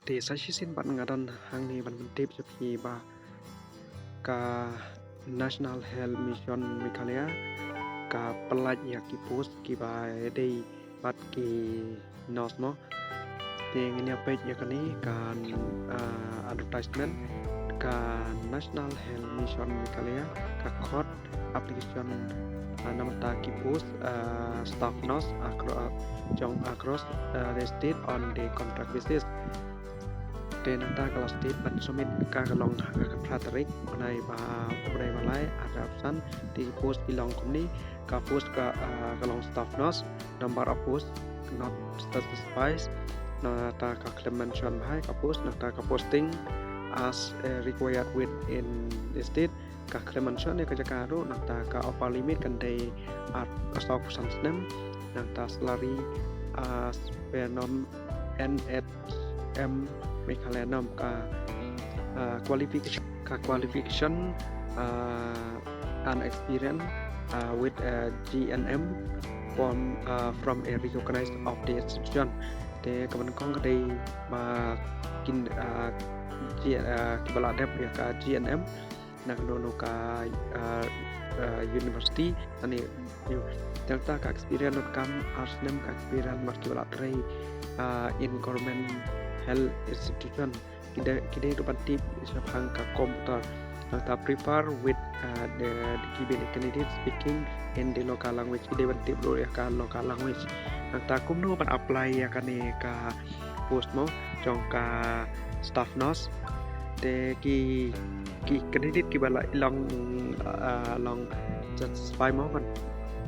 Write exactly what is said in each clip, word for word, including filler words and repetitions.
Te sa shisien pat nga don hangne ban pyntip ïa phi ba ka National Health Mission Meghalaya ka pyllait ïa ki post kiba dei bad ki nurse mo. Te ngin ïa peit ïa kane ka, ah, advertisement ka National Health Mission Meghalaya ka khot application, ah, namar ta ki post, ah, staff nurse acro-, ah, jong across, ah, the state on the contract basis. Te nangta ka last date ban submit ka ka long ha ka phra tarik bnai ba, bnai ba lai arphew san. Te ki post ki long kumne, ka post ka, ah, ka long staff nurse, number of post not specified. Nangta ka khlem mention bha ïa ka post, nangta ka posting as, eh, required within the state. Ka khlem mention ïa ka jaka ruh, nangta ka upper limit kan dei ar, ka saw phew san snem, nangta salary, ah, per annum N H M Meghalaya annum, ka, ah, qualification, ka qualification, ah, and experience, ah, with, ah, G N M from, ah, from a recognized of the institution. Te kaba nyngkong ka dei ba kin, ah, G-, ah, kiba la dep ïa ka G N M na kano kano ka, ah, ah, university, ani, ïa, nangta ka experience not kam ar snem ka experience bad kiba la trei, ah, in government health institution. Ki dei, ki dei ruh ban tip shaphang ka computer. Nangta prefer with, ah, the, the given candidate speaking in the local language. Ki dei ban tip ruh ïa ka local language. Nangta kumno ban apply ïa kane ka post mo jong ka staff nurse. Te ki, ki candidate kiba la long, ah, long satisfy mo ban,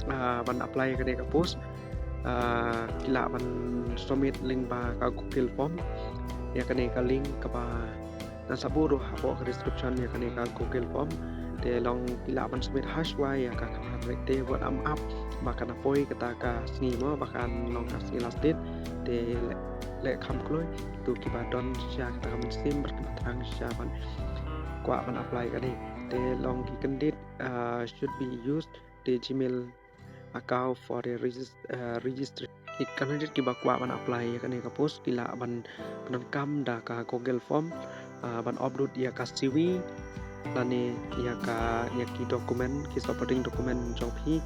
ah, ban apply ïa kane ka post, ah, ki lah ban submit lyngba ka Google form. Ïa kane ka link kaba ngan sa buh ruh hapoh ka description ïa kane ka Google form. Te long ki lah ban submit ha shuwa ïa ka kynhun rek te wat ym ap ba kan poi kata ka sngi mo ba kan long ka sngi last date. Te leh, leh kham kloi to kiba don shisha kata ka mynsiem bad kiba thrang shisha ban kwah ban apply kane. Te long ki candidate, ah, should be used the Gmail account for the regis-, uh, registry. Ki candidate kiba kwah ban apply ïa kane ka post ki lah ban pyndonkam da ka Google form, uh, ban upload ïa ka C V lane ïa ka, ïa ki document, ki supporting document jong phi,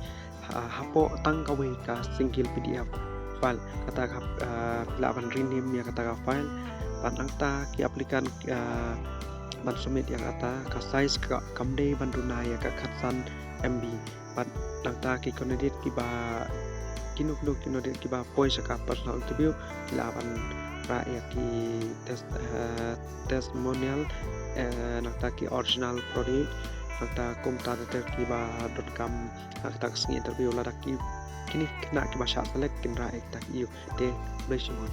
uh, hapoh tang kawei ka single P D F file. Kata ka, uh, phi lah ban rename ïa kata ka file. Bad nangta ki applicant, uh, ban submit ïa kata ka size ka, kam dei ban duna ïa ka khatsan M B. Bad nangta ki candidate kiba, kino kino ki candidate kiba poi sha ka personal interview ki lah ban rah ïa ki test-, eh, testimonial, eh, nangta ki original product, nangta kumta ter ter kiba donkam ha kata ka sngi interview. Lada ki, kine khynnah kiba shah select kin rah ïa kita ki ïew. Te, khublei shibun.